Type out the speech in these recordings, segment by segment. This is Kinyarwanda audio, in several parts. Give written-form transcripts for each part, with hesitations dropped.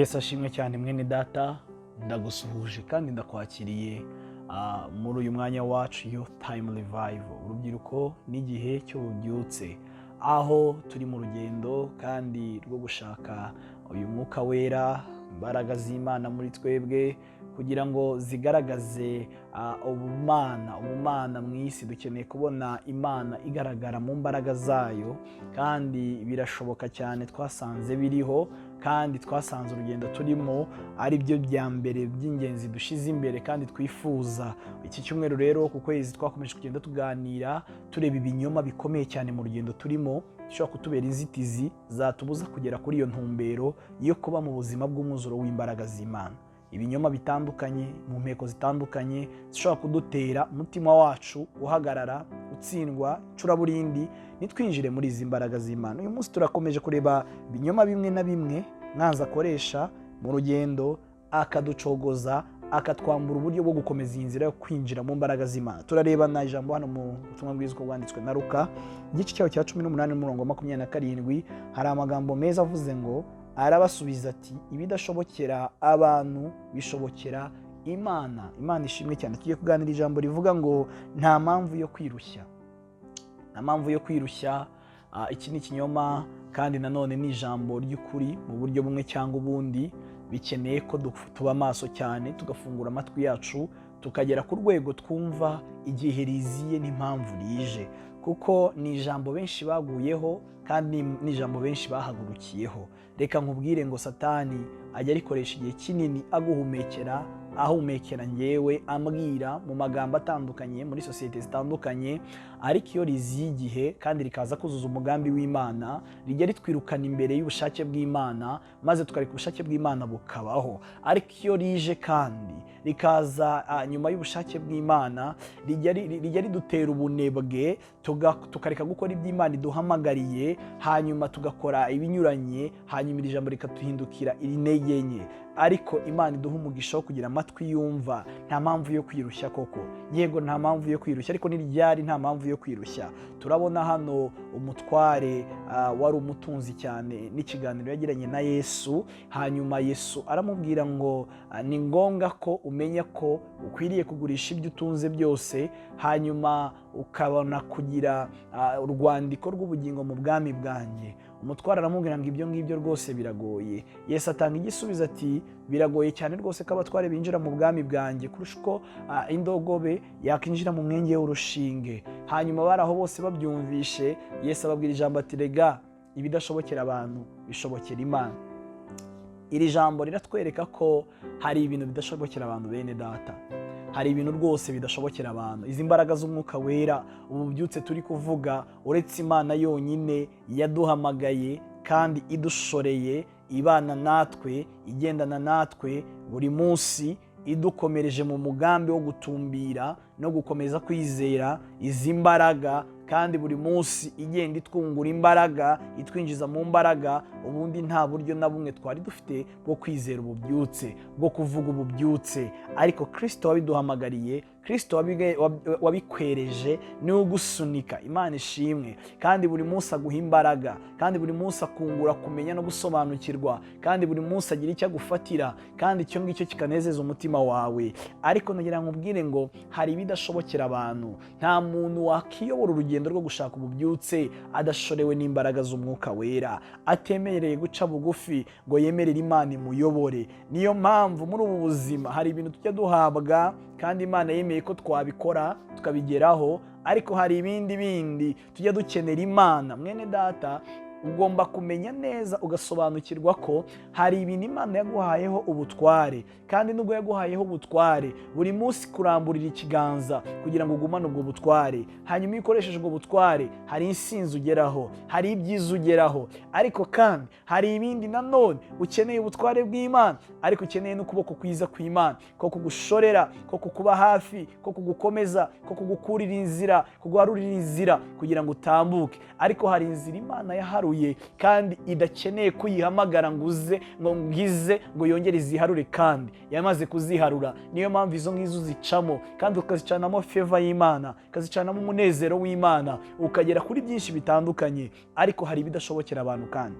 Yesu ashimwe cyane. Mwene data, ndagusuhuje kandi ndakwakiriye muri uyu mwanya wacu, Youth Time Revival, urubyiruko n'igihe cy'ububyutse, aho turi mu rugendo kandi rwo gushaka uyu Mwuka Wera, imbaraga z'Imana muri twebwe, kugira ngo zigaragaze ubumana mu isi. Dukeneye kubona Imana igaragara mu mbaraga zayo, kandi birashoboka cyane. Twasanze biriho, kandi twasanze urugendo turimo ari byo bya mbere by'ingenzi dushyize imbere kandi twifuza. Iki cyumweru rero, ku kwezi, twakomeje kugenda tuganira, tureba ibinyoma bikomeye cyane mu rugendo turimo bishobora kutubera inzitizi zatubuza kugera kuri iyo ntumbero yo kuba mu buzima bw'umwuzuro w'imbaraga z'Imana. Ibinyoma bitandukanye mu nteko zitandukanye zishobora kudutera umutima wacu guhagarara, gutsindwa icuraburindi, nitwinjire muri izi mbaraga z'Imana. Uyu munsi turakomeje kureba ibinyoma bimwe na bimwe mwanzi akoresha mu rugendo, akaducogoza, akatwambura uburyo bwo gukomeza iyi nzira yo kwinjira mu mbaraga z'Imana. Turarebana ijambo hano mu butumwa bwiza uko bwanditswe na Luka, igice cyaho cya 18, n'umurongo wa 27. Hari amagambo meza avuze ngo: "Arabasubiza ati: 'Ibidashobokera abantu bishobokera Imana.'" Imana ishimwe cyane. Tugiye kuganira ijambo rivuga ngo nta mpamvu yo kwirushya, nta mpamvu yo kwirushya. Iki ni ikinyoma, kandi nanone ni ijambo ry'ukuri mu buryo bumwe cyangwa ubundi. Bikeneye ko tuba maso cyane, tugafungura amatwi yacu, tukagera ku rwego twumva igihe riziye n'impamvu rije, kuko ni ijambo benshi baguyeho kandi ni ijambo benshi bahagurukiyeho. Reka nkubwire ngo Satani ajya arikoresha igihe kinini aguhumekera, ahumekera ngewe, ambwira mu magambo atandukanye muri sosiyete zitandukanye. Ariko iyo riziye igihe kandi rikaza kuzuza umugambi w'Imana, rijya ritwirukana imbere y'ubushake bw'Imana, maze tukareka ubushake bw'Imana bukabaho. Ariko iyo rije kandi rikaza nyuma y'ubushake bw'Imana, rijya ridutera ubunebwe, tukareka gukora ibyo Imana iduhamagariye, hanyuma tugakora ibinyuranye, hanyuma iri jambo rikatuhindukira intege nke. Ariko Imana iduha umugisha wo kugira amatwi yumva. Nta mpamvu yo kwirushya koko. Yego, nta mpamvu yo kwirushya, ariko n'iryari nta mpamvu yo kwirushya? Turabona hano umutware wari umutunzi cyane n'ikiganiro yagiranye na Yesu. Hanyuma Yesu aramubwira ngo ni ngombwa ko umenya ko ukwiriye kugurisha ibyo utunze byose, hanyuma ukabona kugira urwandiko rw'ubugingo mu bwami bwanjye. Umutware aramubwira ngo ibyo ngibyo rwose biragoye. Yesu atanga igisubizo ati: "Biragoye cyane rwose ko abatware binjira mu bwami bwanjye kurusha uko indogobe yakinjira mu mwenge w'urushinge." Hanyuma bari aho bose babyumvishe, Yesu ababwira ijambo ati: "Rega ibidashobokera abantu bishobokera Imana." Iri jambo riratwereka ko hari ibintu bidashobokera abantu. Bene data, hari ibintu rwose bidashobokera abantu. Izi mbaraga z'Umwuka Wera, ubu bubyutse turi kuvuga, uretse Imana yonyine yaduhamagaye kandi idushoreye, ibana natwe, igendana natwe buri munsi, idukomereje mu mugambi wo gutumbira no gukomeza kwizera izi mbaraga, kandi buri munsi igenda itwungura imbaraga, itwinjiza mu mbaraga, ubundi nta buryo na bumwe twari dufite bwo kwizera ububyutse, bwo kuvuga ububyutse. Ariko Kirisito wabiduhamagariye, Kirisito wabikwereje, niwe ugusunika. Imana ishimwe. Kandi buri munsi aguha imbaraga, kandi buri munsi akungura kumenya no gusobanukirwa, kandi buri munsi agira icyo agufatira, kandi icyo ngicyo kikanezeza umutima wawe. Ariko nagira ngo nkubwire ngo hari ibidashobokera abantu. Nta muntu wakiyobora urugendo rwo gushaka ububyutse adashorewe n'imbaraga z'Umwuka Wera, atemereye guca bugufi ngo yemerere Imana imuyobore. Niyo mpamvu muri ubu buzima hari ibintu tujya duhabwa kandi Imana yemeye ko twabikora tukabigeraho, ariko hari ibindi bindi tujya dukenera Imana. Mwene data, ugomba kumenya neza ugasobanukirwa ko hari ibintu Imana yaguhayeho ubutware, kandi nubwo yaguhayeho ubutware, buri munsi kuramburira ikiganza kugira ngo ugumane ubwo butware. Hanyuma iyo ukoresheje ubwo butware, hari insinzi ugeraho, hari ibyiza ugeraho. Ariko kandi hari ibindi nanone ukeneye ubutware bw'Imana, ariko ukeneye n'ukuboko kwiza kw'Imana ko kugushorera, ko kukuba hafi, ko kugukomeza, ko kugukurira inzira, kuguharurira inzira kugira ngo utambuke. Ariko hari inzira Imana yaharuye kandi idakeneye kuyihamagara ngo uze, ngo ngize ngo yongere iziharure, kandi yamaze kuziharura. Niyo mpamvu izo ngizo uzicamo kandi ukazicanamo favor y'Imana, ukazicanamo umunezero w'Imana, ukagera kuri byinshi bitandukanye. Ariko hari ibidashobokera abantu. Kandi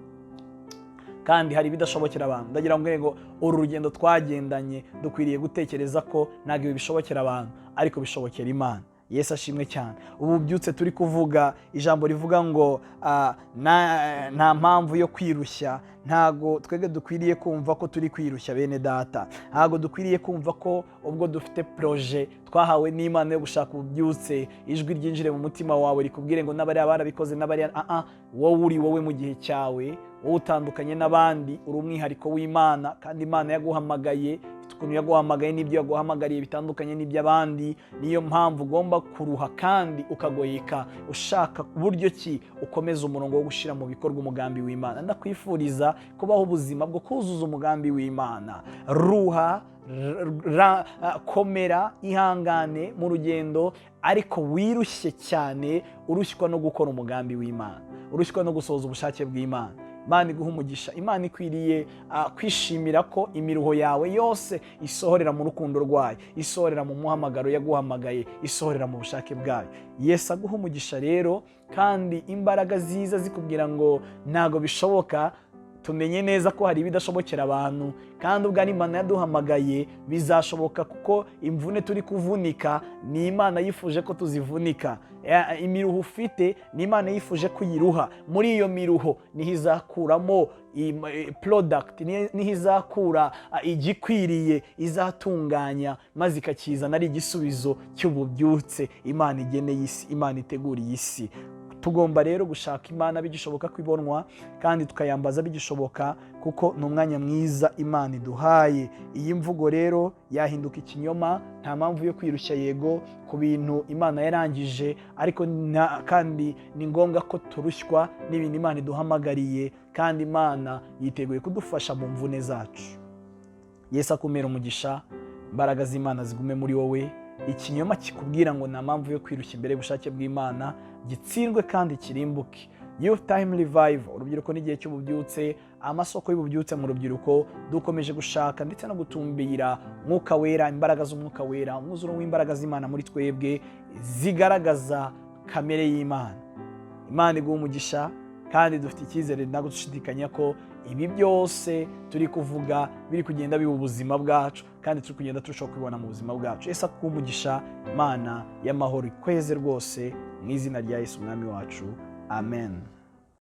Kandi hari ibidashobokera abantu. Ndagira ngo uru rugendo twagendanye, dukwiriye gutekereza ko ntabwo ibi bishobokera abantu, ariko bishobokera Imana. Yesu ashimwe cyane. Ubu byutse turi kuvuga ijambo rivuga ngo nta mpamvu yo kwirushya. Ntabwo twebwe dukwiriye kumva ko turi kwirushya, bene Data. Ntabwo dukwiriye kumva ko ubwo dufite projet twahawe n'Imana yo gushaka ububyutse, ijwi ryinjire mu mutima wawe rikubwire ngo n'abariya barabikoze, n'abariya. Wowe uri wowe mu gihe cyawe, wowe utandukanye n'abandi, uri umwihariko w'Imana, kandi Imana yaguhamagaye ukuntu yaguhamagaye n'ibyo yaguhamagariye bitandukanye n'iby'abandi. Niyo mpamvu ugomba kuruha kandi ukagoyeka, ushaka uburyo ki ukomeza umurongo wo gushyira mu bikorwa umugambi w'Imana. Ndakwifuriza kubaho ubuzima bwo kuzuza umugambi w'Imana. Ruha, komera, ihangane mu rugendo, ariko wirushye cyane, urushywa no gukora umugambi w'Imana, urushywa no gusohoza ubushake bw'Imana. Imana iguha umugisha. Imana ikwiriye kwishimira ko imiruho yawe yose isohorera mu rukundo rwayo, isohorera mu muhamagaro yaguhamagaye, isohorera mu bushake bwayo. Yesu aguha umugisha rero. Kandi imbaraga ziza zikubwira ngo ntabwo bishoboka, tumenye neza ko hari ibidashobokera abantu, kandi ubwo ari Imana yaduhamagaye bizashoboka, kuko imvune turi kuvunika ni Imana yifuje ko tuzivunika. Imiruho ufite ni Imana yifuje ko uyiruha. Muri iyo miruho niho izakuramo product, niho izakura igikwiriye, izatunganya maze ikakizana ari igisubizo cy'ububyutse Imana igeneye isi, Imana iteguriye isi. Tugomba rero gushaka Imana bigishoboka ko ibonwa, kandi tukayambaza bigishoboka, kuko ni umwanya mwiza Imana iduhaye. Iyi mvugo rero yahinduka ikinyoma. Nta mpamvu yo kwirushya, yego, ku bintu Imana yarangije, ariko kandi ni ngombwa ko turushywa n'ibintu Imana iduhamagariye, kandi Imana yiteguye kudufasha mu mvune zacu. Yesu akumera umugisha, imbaraga z'Imana zigume muri wowe. Ikinyoma kikubwira ngo nta mpamvu yo kwirushya imbere y'ubushake bw'Imana gitsindwe kandi kirimbuke. Youth Time Revival, urubyiruko n'igihe cy'ububyutse, amasoko y'ububyutse mu rubyiruko. Dukomeje gushaka ndetse no gutumbira Umwuka Wera, imbaraga z'Umwuka Wera, umwuzuro w'imbaraga z'Imana muri twebwe zigaragaza kamere y'Imana. Imana iguha umugisha, kandi dufite icyizere ntabwo dushidikanya ko ibi byose turi kuvuga biri kugenda biba ubuzima bwacu, kandi turi kugenda turushaho kubibona mu buzima bwacu. Yesu akuha umugisha. Imana y'amahoro ikweze rwose, mu izina rya Yesu Umwami wacu, amen.